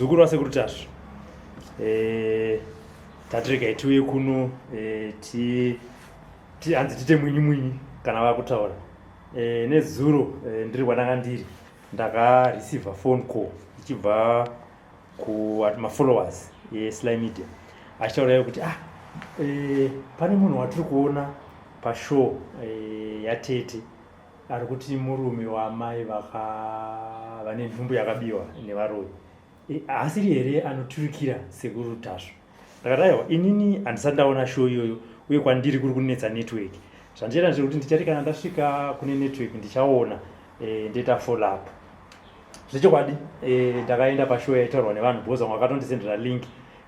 Muzukuru wasekuru Tasvu, tatiregai tiuye kuno, ti ti hanzi tiite mwinyi mwinyi kana vakutaura. Nezuro ndiri kwandanga ndiri, ndakareceiva phone call ichibva kumafollowers eSly Media achitaura kuti pane munhu watiri kuona pashow yatete ari kuti murume wamai vane nhumbu yakabiwa nevaroyi, haasiri here anoturikira sekuru Tasvu? Ndakati aiwa, inini handisati ndaona show iyoyo, uye kwandiri kuri kunetsa network. Zvandichaita ndechekuti ndichati kana ndasvika kune network ndichaona, ndoita follow up. Zvechokwadi, ndakaenda pashow yaitaurwa nevanhu because vamwe vakatondisendera link,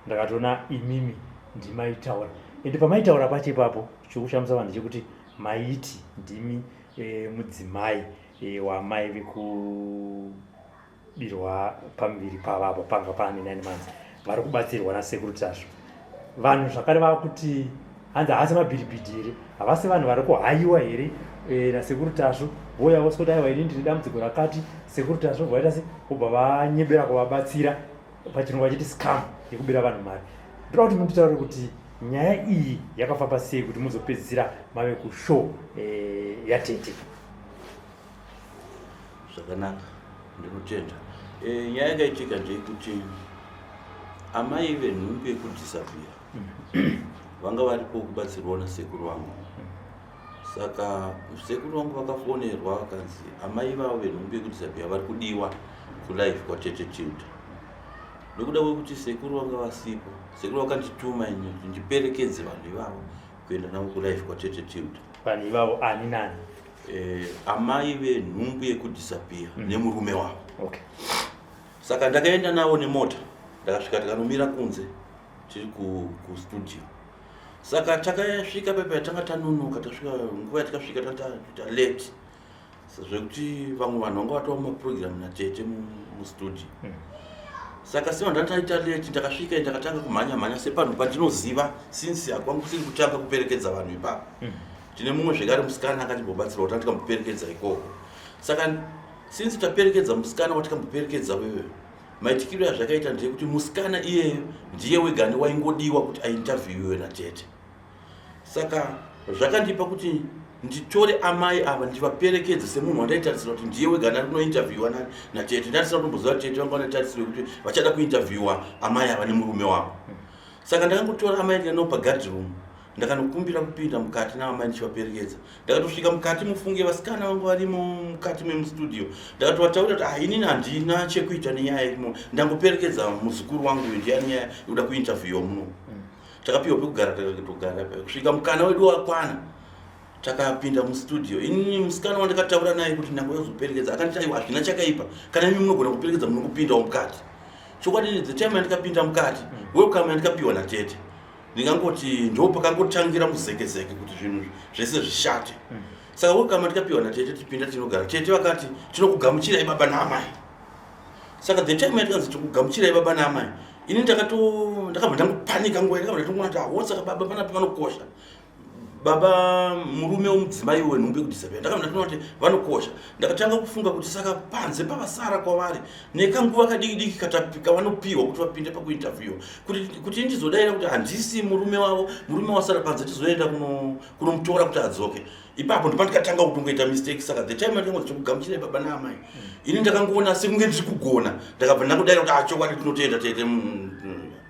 ndakatoona imimi ndimaitaura. Ende pamaitaura pacho ipapo, chokushamisa vanhu chekuti maiti ndimi mudzimai wamai vekubirwa pamuviri pavavo panga paane 9 months, vari kubatsirwa nasekuru Tasvu. Vanhu zvakare vakuti hanzi haasi mabhiribhidhi here, havasi vanhu vari kuhayiwa here nasekuru Tasvu? Voya vosoti aiwa, ini ndine dambudziko rakati, sekuru Tasvu vaita se vobva vanyebera kuvabatsira, pachirungu vachiti scam yekubira vanhu mari. Ndoda kuti munditaure kuti nyaya iyi yakafamba sei kuti muzopedzisira mave kushow yatete. Zvakanaka, ndinotenda. Nyaya yakaitika ndeyekuti amai venhumbu yekudisappear vanga varipo kubatsirwa nasekuru vangu. Saka sekuru vangu vakafonerwa vakanzi amai vavo venhumbu yekudisappear vari kudiwa kulife kwatete Tilda. Nekuda kwekuti sekuru vanga vasipo, sekuru vakandituma ini kuti ndiperekedze vanhu ivavo kuenda navo kulife kwatete Tilda. Vanhu ivavo ani nani? Amai venhumbu yekudisappear nemurume wavo. Saka ndakaenda navo nemota, ndakasvika tikanomira kunze tiri kustudio. Saka takasvika pepa tanga tanonoka, tasvika nguva yatikasvika tanga late zvekuti vamwe vanhu vanga vatova mumaprogram natete mustudio. Saka seva ndataita late, ndakasvika ndakatanga kumhanya mhanya sepanhu pandinoziva, since hakwangu kusiri kutanga kuperekedza vanhu ipapo. Tine mumwe zvekare musikana akandimbobatsira kuti andikamboperekedza ikoko. Saka since taperekedza musikana watikamboperekedza wewe, maitikiro azvakaita ndeyekuti musikana iyeyo ndiye wegani waingodiwa kuti ainterviewiwe natete. Saka zvakandipa kuti nditore amai ava ndivaperekedze semunhu wandaitarisira kuti ndiye wegani ari kunointerviewa natete. Ndarisira kutomboziva kuti tete vanga vanetarisiro yekuti vachada kuinterviewa amai ava nemurume wavo. Saka ndakangotora amai ndikanopa guard room, ndakanokumbira kupinda mukati naamai ndichivaperekedza. Ndakatosvika mukati, mufunge vasikana vangu varimo mukati memustudio. Ndakatovataurira kuti inini handina chekuita nenyaya irimo, ndangoperekedza muzukuru wangu uyu, ndiani nyaya yekuda kuinterviewa muno. Takapiwa pekugara, takatogara kusvika mukana wedu wakwana, takapinda mustudio. Inini musikana wandakataura naye kuti ndangozoperekedza akanditi aiwa, hazvina chakaipa, kana imi munogona kuperekedza munongopindawo mukati. Chokwadi, the time yandikapinda mukati, welcome yandikapiwa natete, ndingangoti ndo pakangotangira muzekezeke kuti zvinhu zvese zvishate. Saka welcome yandikapiwa natete, tipinda tinogara, tete vakati tinokugamuchirai baba naamai. Saka the time yatikanzi tikugamuchirai baba naamai, ini ndakabva ndangopanika nguva, ndakabva ndatongoona kuti awo, saka baba panapa vanokosha, baba murume wemudzimai wenhumbu yekudisappear. Ndakabva ndatoona kuti vanokosha. Ndakatanga kufunga kuti saka panze pavasara kwavari nekanguva kadiki diki kavanopiwa kuti vapinde pakuinterview, kuti ndizodaira kuti handisi murume wavo, murume wasara panze, tizoenda kunomutora kuti adzoke. Ipapo ndopandikatanga kutongoita mistake. Saka the time andingozi tikugamuchirai baba naamai, ini ndakangoona sekunge ndiri kugona, ndakabva ndangodaira kuti achokwadi tinotenda tete,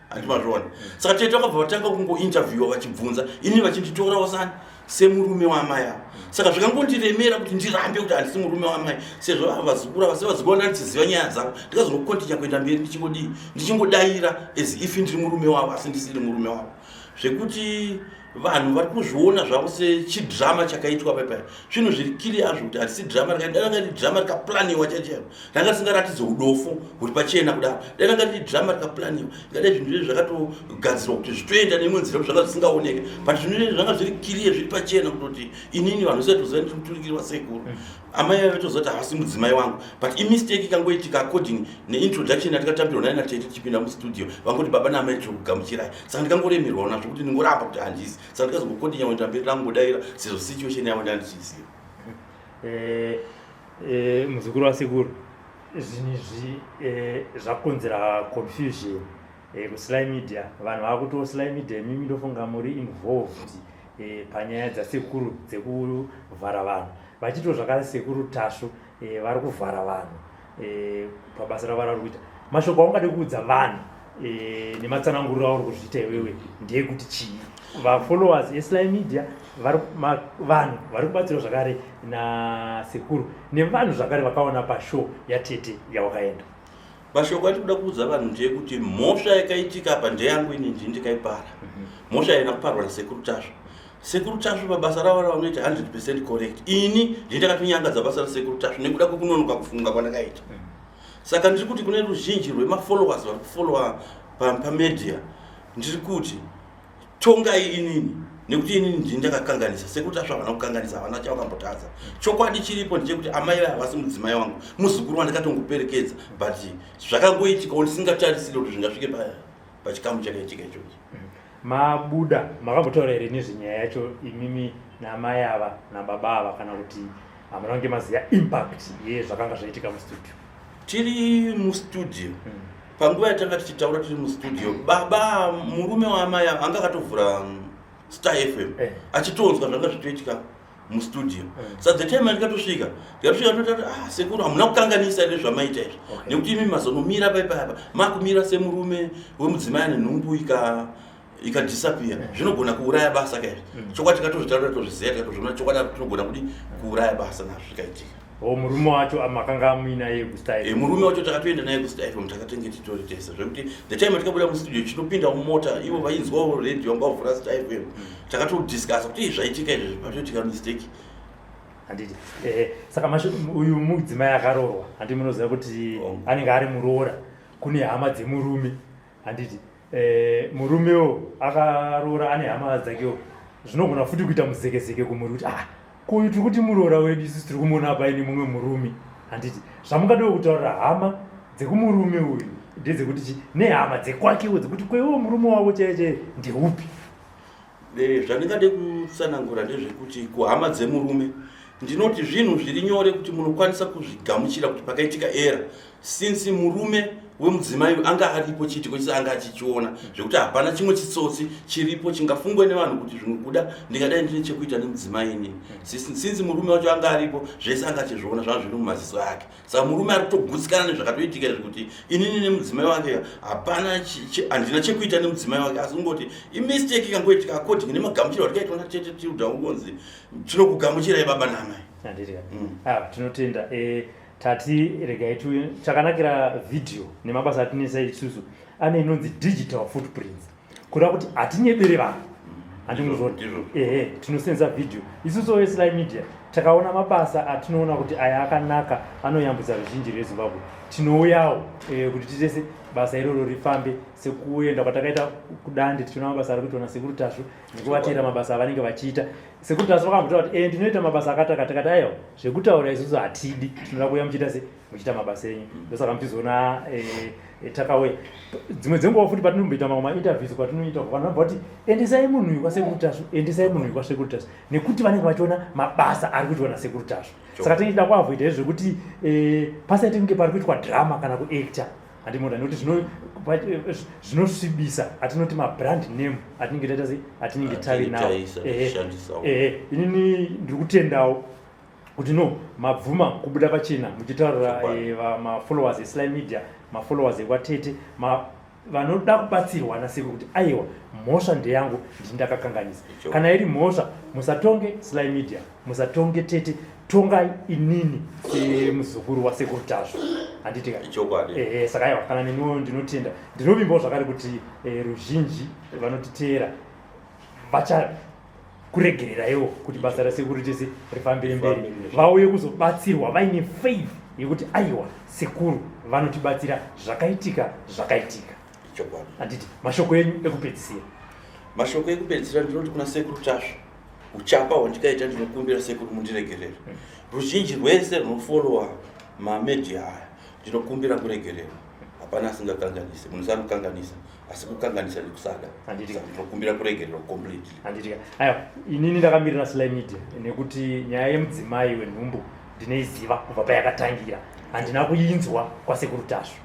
handimazviona. Saka tete vakabva vatanga kungointerviewa vachibvunza ini vachinditorawo sani semurume waamai ava. Saka zvikangondiremera kuti ndirambe kuti handisi murume waamai, sezvo ava vazukuru ava sevazukuru vandandichiziva nyaya dzavo. Ndikazongokontinya kuenda mberi ndichingodii, ndichingodaira as if ndiri murume wavo, asi ndisiri murume wavo. Zvekuti vanhu vari kuzviona zvavo sechidrama chakaitwa paipai, zvinhu zviri clear azvo kuti harisi drama. Dai ranga riri drama rikaplaniwa chaichaio, ranga risingaratidze udofu huri pachena kudaro. Dai ranga riri drama rikaplaniwa, ingadai zvinhu izvi zvakatogadzirwa kuti zvitoenda neimwe nzira kuti zvanga zvisingaoneke, but zvinhu izvi zvanga zviri clear, zviri pachena kutoti inini vanhu vesatoziva ndiri kuturikirwa sekuru. Amai vave toziva kuti havasi mudzimai wangu, but imistake ikangoitika according neintroduction yatikatambirwa naye natete tichipinda mustudio, vangoti baba naamai tiri kugamuchirai. Saka ndikangoremerwa nazvo kuti ndingoramba kuti handisi. Saka ndikazongokontinya kuenda mberi ndangodaira sezvo situation yavo ndandichiziva. Muzukuru wasekuru. Zvinhu izvi zvakonzera confusion kuSly Media. Vanhu vakuti Sly Media imimi ndofunga muri involved panyaya dzasekuru dzekuvhara vanhu, vachitiwo zvakare Sekuru Tasvu vari kuvhara vanhu pabasa ravo ravari kuita. Mashoko aungade kuudza vanhu nematsananguriro auri kuzviita iwewe ndeyekuti chii? Vafollowers eSly Media, vanhu vari kubatsirwa zvakare nasekuru, nevanhu zvakare vakaona pashow yatete yawakaenda. Mashoko atikuda kuudza vanhu ndeyekuti mhosva yakaitika apa ndeyangu ini, ndini ndikaipara. Mhosva haina kuparwa naSekuru Tasvu. Sekuru Tasvu pabasa ravo ravanoita 100% correct. Ini ndini ndakatonyangadza basa raSekuru Tasvu nekuda kwekunonoka kufunga kwandakaita. Saka ndiri kuti kune ruzhinji rwemafollowers vari kufollowa pamedia, ndiri kuti tongai inini, nekuti inini ndini ndakakanganisa. Sekuru Tasvu havana kukanganisa, havana chavakambotadza. Chokwadi chiripo ndechekuti amai vaya havasi mudzimai wangu, muzukuru wandakatongoperekedza, but zvakangoitikawo ndisingatarisiri kuti zvingasvike pachikamu chakaitika ichochi. Mabuda makambotaura here nezvenyaya yacho imimi namai ava nababa ava, kana kuti hamuna kunge maziva impact yezvakanga zvaitika mustudio? Tiri mustudio, panguva yatanga tichitaura tiri mustudio, baba murume waamai ava anga akatovhura Star FM achitonzwa zvanga zvichitoitika mustudio. Saka the time andikatosvika, ndikatosvika ndotati, "Ah, sekuru, hamuna kukanganisa nezvamaita izvi, nekuti imi mazonomira paipapa, makumira semurume wemudzimai ane nhumbu ikadisappear, zvinogona kuuraya basa kaizvi." Chokwadi tikatozvitaura, tozviziva, tikatozviona chokwadi, tinogona kudi kuuraya basa nazvo zvikaitika. O, murume wacho makanga muinaye kuStar? E, murume wacho takatoenda naye kuStar FM, takatenge titori tese, zvekuti the time atikabuda mustudio chinopinda mumota, ivo vainzwawo radio, vanga vavhura Star FM. Takatodiscussa kuti, "Ih, zvaitika izvi, patoitika mistake." Handiti saka uyu mudzimai akaroorwa, handi munoziva kuti anenge ari muroora kune hama dzemurume, handiti? Murumewo akaroora ane hama dzakewo, zvinogona futi kuita muzekezeke kumuri kuti, "Ah, kuyu tiri kuti muroora wedu, isusu tiri kumuona paine mumwe murume," handiti? Zvamungadiwo kutaurira hama dzekumurume uyu ndedzekuti chi nehama dzekwakewo dzekuti kweiwo murume wavo chaiye chaiye ndeupi? Zvandingade kutsanangura ndezvekuti kuhama dzemurume ndinoti zvinhu zviri nyore kuti munokwanisa kuzvigamuchira kuti pakaitika error, since murume wemudzimai anga aripo chiitiko chise, anga achichiona, zvekuti hapana chimwe chitsotsi chiripo chingafungwe nevanhu kuti zvimwe kuda ndingadai ndine chekuita nemudzimai inini. Since murume wacho anga aripo, zvese anga achizviona, zvanga zviri mumaziso ake. Saka murume ari kutogutsikana nezvakatoitika izvi, kuti inini nemudzimai wake hapana, handina chekuita nemudzimai wake, asi kungoti imistake ikangoitika according nemagamuchiro atikaitwa natete Tilda, ungonzi tinokugamuchirai baba naamai. Handiti? Ah, tinotenda. Tati regai tiuye. Chakanakira vhidhiyo nemabasa atinoisa isusu, ane inonzi digital footprints, kureva kuti hatinyebere vanhu, handimuzvona? Ndizvo. Ehe, tinosenzesa vhidhiyo isusu veSly Media. Takaona mabasa atinoona kuti aya akanaka, anoyambutsa ruzhinji rweZimbabwe, tinouyawo kuti titese basa iroro rifambe, sekuenda kwatakaita kuDande tichiona mabasa ari kuitwa naSekuru Tasvu nekuvateera mabasa avanenge vachiita. Sekuru Tasvu vakambotaura kuti, "Ndinoita mabasa akati akati." Akati, "Aiwa, zvekutaura isusu hatidi, tinoda kuuya muchiita se muchiita mabasa enyu." Ndosaka muchizoona takauya dzimwe dzenguva futi patinomboita mamwe mainterviews kwatinoita, vanhu vanobva kuti, "Endesai munhu uyu kwaSekuru Tasvu, endesai munhu uyu kwaSekuru Tasvu," nekuti vanenge vachiona mabasa ari kuitwa naSekuru Tasvu. Saka tinenge tida kuavoida izvo zvekuti pasaite kunge pari kuitwa drama kana kuacta, handimoda, nekuti zvinosvibisa atinoti mabrand name atinenge taita sei, atinenge tave nawo. Taisa, tichishandisawo. Ehe, inini ndiri kutendawo kuti no mabvuma kubuda pachena muchitaurira Chokwadi. Mafollowers eSly Media, mafollowers ekwatete, vanoda kubatsirwa nasekuru kuti aiwa, mhosva ndeyangu, ndini ndakakanganisa. Kana iri mhosva, musatonge Sly Media, musatonge tete, tongai inini semuzukuru waSekuru Tasvu, handiti ka? Chokwadi. Ehe, saka aiwa, kana neniwo ndinotenda, ndinovimbawo zvakare kuti ruzhinji vanotiteera vachakuregereraiwo kuti basa rasekuru tese rifambire mberi, Rifambire. vauye kuzobatsirwa vaine faith yekuti aiwa, sekuru vanotibatsira, zvakaitika zvakaitika. Chokwadi. Handiti? Mashoko enyu ekupedzisira? Mashoko ekupedzisira, ndinoti kuna Sekuru Tasvu, uchapa hwandikaita ndinokumbira sekuru mundiregerere. Ruzhinji rwese runofollowa mamedia aya, ndinokumbira kuregerera. Hapana asingakanganisi, munhu sanokanganisa, asi kukanganisa nekusada. Handiti. Saka ndinokumbira kuregererwa completely. Handiti? Aiwa, inini ndakamirira Sly Media nekuti nyaya yemudzimai wenhumbu ndinoiziva kubva payakatangira. Handina kuinzwa kwasekuru Tasvu.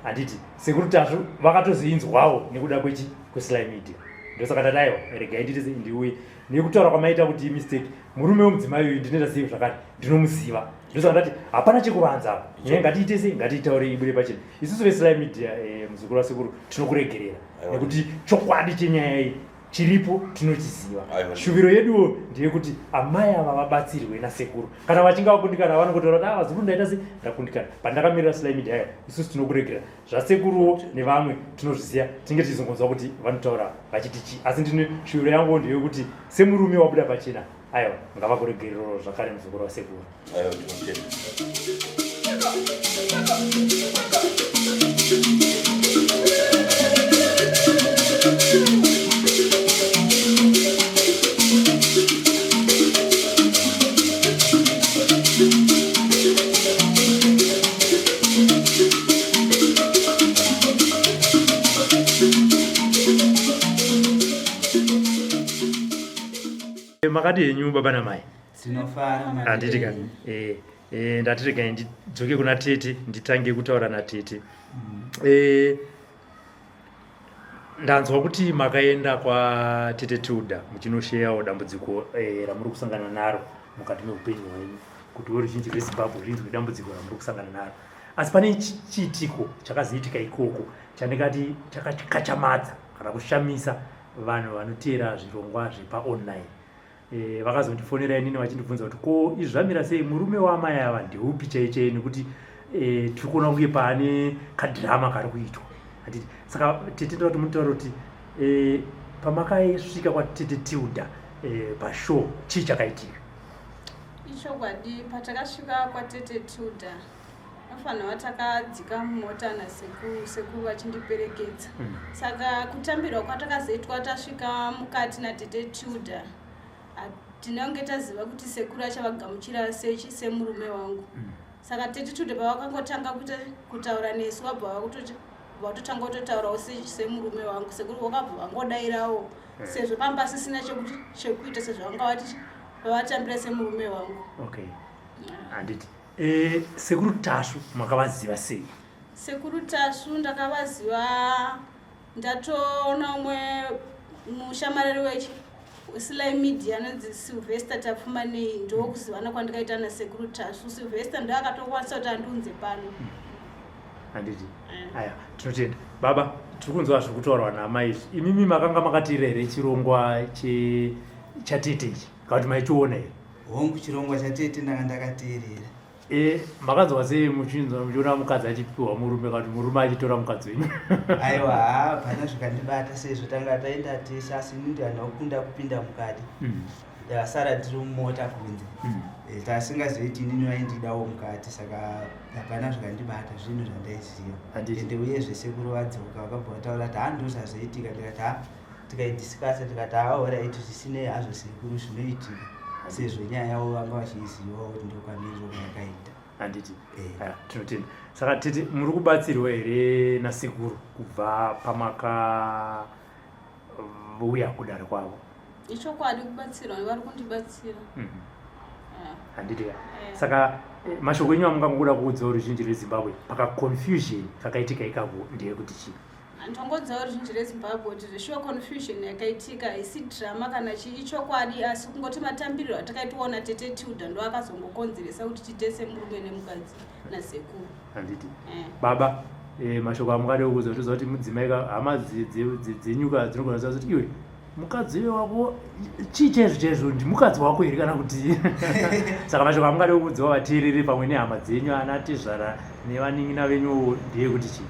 Handiti sekuru Tasvu vakatozoinzwawo nekuda kwechi kweSly Media. Ndosaka ndati aiwa regai ndiite sei ndiuye. Nekutaura kwamaita kuti mistake murume wemudzimai uyu ndinoita sei zvakare ndinomuziva. Ndosaka ndati hapana chekuvanza apa. Nyaya ngatiite sei ngatiitaure ibude pachena. Isusu veSly Media eh, muzukuru wasekuru tinokuregerera nekuti chokwadi chenyaya iyi chiripo tinochiziva. Shuviro yeduwo ndeyekuti amai ava vabatsirwe nasekuru. Kana vachinge vakundikana vanongotaura kuti ah, vazukuru ndaita sei ndakundikana. Pandakamirira Sly Media aya isusu tinokuregera. Zvasekuruwo nevamwe tinozviziva tinenge tichizongonzwa kuti vanotaura vachiti chii. Asi ndine shuviro yanguwo ndeyekuti semurume wabuda pachena aiwa ngavakuregerero zvakare muzukuru wasekuru. Aiwa ndinotenda. Makadi henyu baba namai? Tinofara handiti ka eh, eh, ndati regai ndidzoke kuna tete nditange kutaura natete eh, ndanzwa kuti makaenda kwatete Tilda muchinosheyawo dambudziko eh, ramuri kusangana naro mukati meupenyu hwenyu kuti weruzhinji rweZimbabwe rinzwe dambudziko ramuri kusangana naro asi pane chiitiko chakazoitika ikoko chandingati chakakachamadza kana kushamisa vanhu vanoteera zvirongwa zvepaonline e, vakazondifonera inini vachindibvunza kuti ko izvi zvamira sei murume waamai ava ndeupi chai chai nekuti e, tiri kuona kunge paane kadhirama kari kuitwa handiti saka tete ndoda kuti munditaure kuti e, pamakasvika kwatete Tilda e, pashow chii chakaitika? Ichokwadi patakasvika kwatete Tilda nofanirwa takadzika mumota nasekuru sekuru vachindiperekedza Saka kutambirwa kwatakazoitwa tasvika mukati natete Tilda tinenge taziva kuti sekuru achavagamuchira sechi semurume wangu Saka tete Tilda pavakangotanga kuita kutaura nesu vabva vatotanga kutotaurawo semurume wangu sekuru vakabva vangodairawo sezvo pamba pasisina chekuita sezvo vanga vati vavatambira semurume wangu. Okay handiti e, sekuru Tasvu makavaziva sei? Sekuru Tasvu ndakavaziva ndatoona umwe mushamarari wechi Sly Media anonzi Sylvester Tapfumanei ndokuzivana kwandikaita nasekuru Tasvu. Sylvester ndo akatokwanisa kuti andiunze pano. Handiti aya tinotenda baba tiri kunzwa zviri kutaurwa naamai izvi imimi makanga makatiira here chirongwa chatete ichi kana kuti maichiona here? Hongu chirongwa chatete ndanga ndakateerera. E, makanzwa sei muchinzwa muchiona mukadzi achipiwa murume kana kuti murume achitora mukadzi wenyu? Aiwa hapana zvikandibata sezvo tanga taenda tese asi ini handina kukunda kupinda mukati ndakasara ndiri mumota kunze Eh, tasingazoiti inini vaindidawo mukati saka hapana zvikandibata zvinhu zvandaiziva Handiti. ende uyezve sekuru vadzoka vakabva vataura kuti ha ndozvazoitika ndikati ha tikaidiscussa tikati ha alright zvisinei hazvo sekuru zvinoitika sezvo nyaya yavo vanga vachiizivawo kuti ndokamiriro kayakaita. Handiti Eh. Ah, tinotenda saka tete muri kubatsirwa here nasekuru kubva pamakauya kudare kwavo? Ichokwadi kubatsirwa vari kundibatsira. Handiti ka Eh. saka mashoko enyu amungangoda kuudzawo ruzhinji rweZimbabwe pakaconfusion kakaitika ikako ndeyekuti chii? Ndongodzawo ruzhinji rweZimbabwe kuti zveshuwa confusion yakaitika haisi drama kana chii ichokwadi asi kungoti matambiriro atakaitwawo natete Tilda ndo akazongokonzeresa kuti tiite semurume nemukadzi nasekuru. Handiti Eh. baba mashoko amungade kuudza toziva kuti mudzimai ka hama dzenyuka dzinogona kuziva kuti iwe mukadzi uyo wako chii chaizvo chaizvo ndimukadzi wako here kana kuti saka mashoko amungade kuudzawo vateereri pamwe nehama dzenyu ana tezvara nevanin'ina venyu ndeyekuti chii?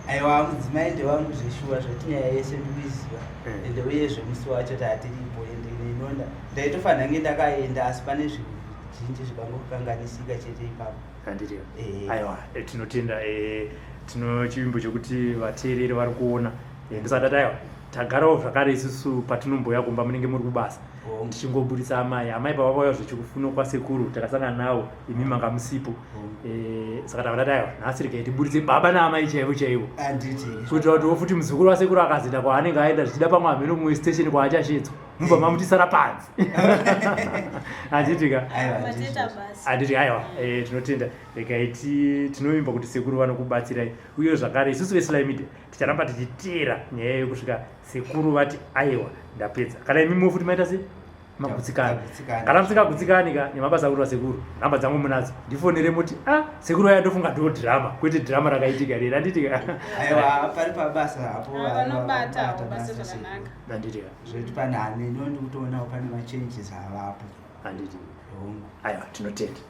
Aiwa mudzimai ndewangu zveshuwa zvoti nyaya yese ndikuiziva Eh. ende uyezve musi wacho tatiripo ende inonda ndaitofanira kunge ndakaenda asi pane zvinhu zvizhinji zvikangokanganisika chete ipapo. Handiti Eh. aiwa tinotenda tino chivimbo chekuti vateereri vari kuona ndosaka tati aiwa tagarawo zvakare isusu patinombouya kumba munenge muri kubasa Hongu. tichingoburitsa amai amai pavakauya zvechikufuno kwasekuru takasangana navo imi manga musipo Hongu. Saka takati tati aiwa nhasi regai tiburitse baba naamai chaivo chaivo Handiti. kuitira kuti futi muzukuru wasekuru akazoenda kwaanenge aenda zvichida pamwe hameno kumwe station kwaachashedzwa. Mubva mamuti sara panze. Handiti ka? Handiti aiwa, eh, tinotenda. Regai tinovimba kuti sekuru vanokubatsirai. Uye zvakare isusu veSly Media ticharamba tichiteera nyaya yekusvika sekuru vati aiwa ndapedza. Kana imi futi maita sei? Magutsikana. Kana musingagutsikani ka nemabasa akuitwa sekuru, nhamba dzangu munadzo. Ndifonere muti ah sekuru vaya ndofunga ndo drama, kwete drama rakaitika riri. Handiti ka? Aiwa pari pabasa hapo. Vanobata basa zvakanaka. Handiti ka? Zvekuti pane hameno ndikutoonawo pane machanges avapo. Handiti. Hongu. Aiwa tinotenda.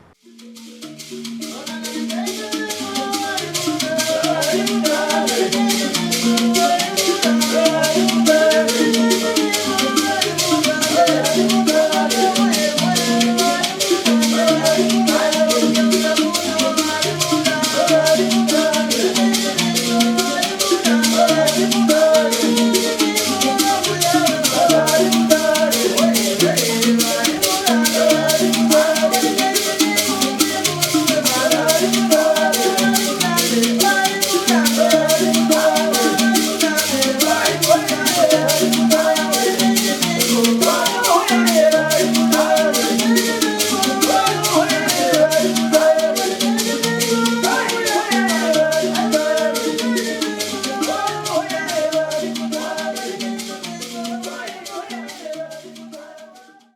Thank you.